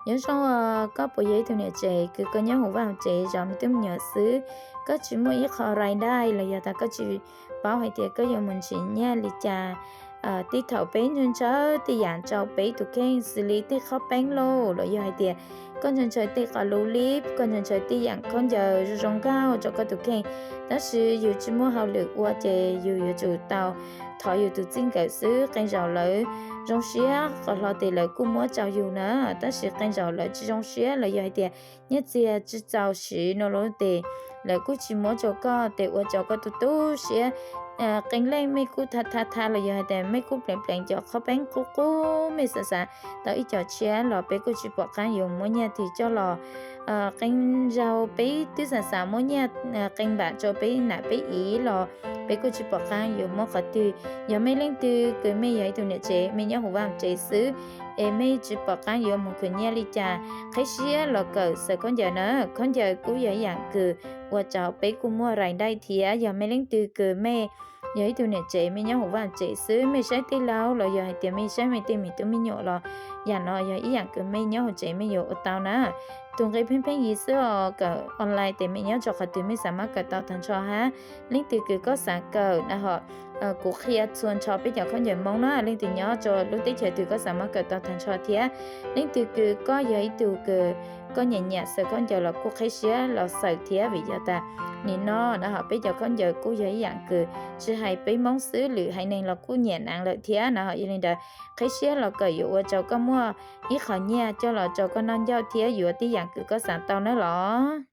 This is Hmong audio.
Nyob zoo, koj puas yog ib tug niam tsev kws koj nyob hauv vaj hauv tsev zov me tub me nyuam xwb, koj tsis muaj ib qho rai dai los yog tas koj tsis paub hais tias koj yuav mus nrhiav nyiaj li cas. Tej thaum peb ntshaw ntshaw tej yam rau peb tus kheej xws li tej qhov peeb lauj, los yog hais tias koj ntshaw ntshaw tej qhov lub lib, koj ntshaw ntshaw tej yam khaub ncaws zoo zoo nkauj rau koj tus kheej, tab sis yus tsis muaj hauj lwm ua ces yus yuav tsum tau thov yus tus txij nkawm xwb. Qee zaum lawv zoo siab qhov hlo tes lawv kuj muab rau yus na, tab sis qee zaum lawv tsis zoo siab los yog hais tias nyiaj txiag tsis txaus siv no lawm tes lawv kuj tsis muab rau koj, tes ua rau koj tu tu siab. Qee leej mej kuj tha tha tha los yog hais tias mej kuj pleev pleev cov qhov peeb qub qub, mej xav xav tau ib co tshiab los peb kuj tsis pom qab yuav muab nyiaj twg coj los. Qee zaug peb twb xav xav muab nyiaj qee npam rau peb nam peb iv los peb kuj tsis pom qab yuav muab qhov twg. Yog mej leej twg kws mej yog ib tug niam tsev, mej nyob hauv vaj tsev xwb, es mej tsis pom qab yuav mus khwv nyiaj li cas, qheb siab los kawm xaws khaub ncaws na. Khaub ncaws kuj yog ib yam kws ua rau peb kuj muaj rai dai thiab. Yog mej leej twg kws mej yog ib tug niam tsev, mej nyob hauv vaj tsev xwb, mej saib tej laug los yog hais tias mej saib mej tej me tub me nyuam los yam no yog ib yam kws mej nyob hauv tsev mej yuav ua tau na. Tus nqi pheej pheej yig xwb os, kawm online tes mej nyob rau qhov twg mej xav muab kawm tau tag nrho hab. Leej twg kws koj xav kawm na ho, kuv qhia txhua nrho peb cov khaub ncaws Hmoob na, leej twg nyob rau lub teb chaws twg koj xav muab kawm tau tag nrho thiab. Leej twg kws koj yog ib tug kws koj nyiam nyiam xaws khaub ncaws los kuj qheb siab los xaws thiab, vim yog tas nim no na ho peb cov khaub ncaws kuj yog ib yam kws tsis hais peb Hmoob xwb, lwm haiv neeg los kuj nyiam naav lawm thiab na ho. Yog li ntawd qheb siab los kawm yuav ua rau koj muaj ib qho nyiaj coj los rau koj noj ncauj thiab yuav tej yam kws koj xav tau na los.